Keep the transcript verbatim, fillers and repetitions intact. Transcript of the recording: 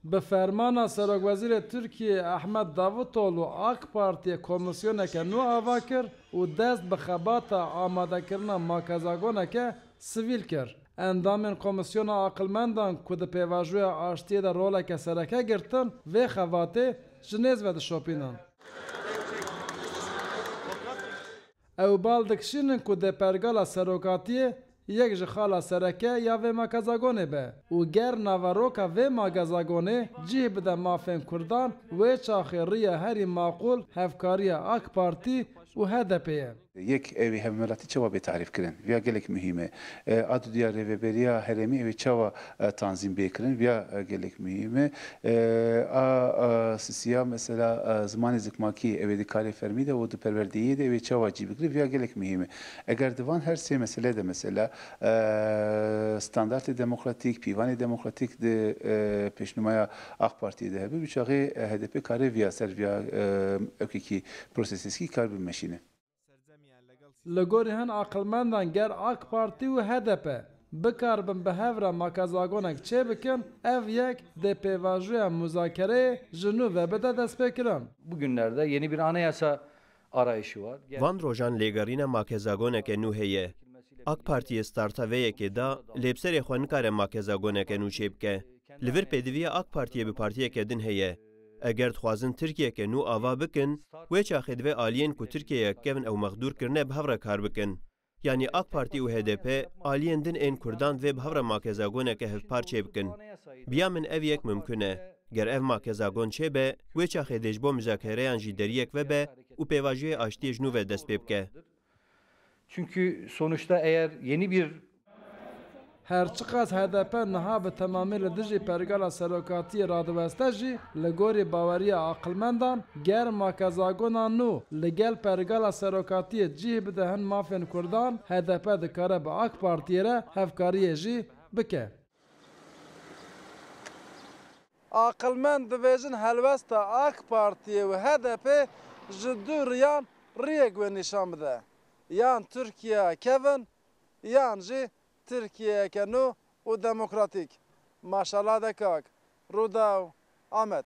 Bi fermana Serokwezîrê Tirkiyê Ehmed Davutoglu, AK Partiyê komîsyoneke nû ava kir û dest bi xebata amadekirina makezagoneke sivîl kir. Endamên Komîsyona Aqilmendan ku di pêvajoya aştiyê de roleke sereke girtin, vê xebatê ji nêz ve dişopînin. Ew bal dikişînin ku dê pergala serokatiyê yek ji xala sereke ya vê makezagonê be û ger naveroka vê makezagonê cih bide mafên Kurdan, wê çaxê riya herî maqûl hevkariya AK Partî û H D P ye. Yek, ew ê hevmiletî çawa bê tarîf kirin? Viya gelek muhîm e. E, a dudiya rêveberiya herêmî ew ê çawa, e, tanzîm bê kirin? Viya, e, gelek muhîm e. E, a, a, sisiya mesela, e, zimanê zikmakî ew ê di karê fermî de û di perwerdeyiyê de ew ê çawa cî bigire? Viya gelek muhîm e. Eger di van her sê mesele de mesela, e, standartê demokratîk, pîvanê demokratîk di, e, pêşnûmaya AK Partiyê de hebe, bi çaxê, e, H D P kare viya ser viya, e, ewkekî proseseskî kar bimeşîne. Li gorî hin aqilmendan ger AK Partî û H D P bikaribin bi hev re makezagonek çêbikin, ev yek dê pêvajoya muzakereyê ji nû ve bide destpêkirin. Bugünlerde yeni bir anayasa arayışı var. Van rojan lêgerîna makezagoneke nû heye. AK Partiyê starta vê yekê da, lê bi serê xwe nikare makezagoneke nû çêbike. Li vir pêdiviya AK Partiyê bi partiyeke din heye. Eger dixwazin Tirkiyeke nû ava bikin, wê çaxê divê aliyên ku Tirkiyeyek kevin ew mexdûr kirine bi hev re kar bikin. Yanî AK Partî û H D P aliyên din ên Kurdan divê bi hev re makezagoneke hevpar çêbikin. Biya min ev yek mimkun e. Ger ev makezagon çêbe, wê çaxê dê ji bo muzakereyan jî deriyek vebe û pêvajoyê aştiyê ji nû ve dest pê bike. Çünkü sonuçta eğer yeni bir Her çiqas H D P niha bi temamî li dijî pergala serokatiyê radiweste jî, li gorî baweriya aqilmendan, ger makezagona nû li gel pergala serokatiyê cih bide hin mafên Kurdan, H D P dikare bi AK Partiyê re hevkariyê jî bike. Aqilmend dibêjin helwesta AK Partiyê û H D P ji du riyan riyek wê nîşan bide. Yan Tirkiyeya kevin, yan jî Tirkiyeyeke nû û demokratîk. Maşala de kak. Rûdaw, Amed.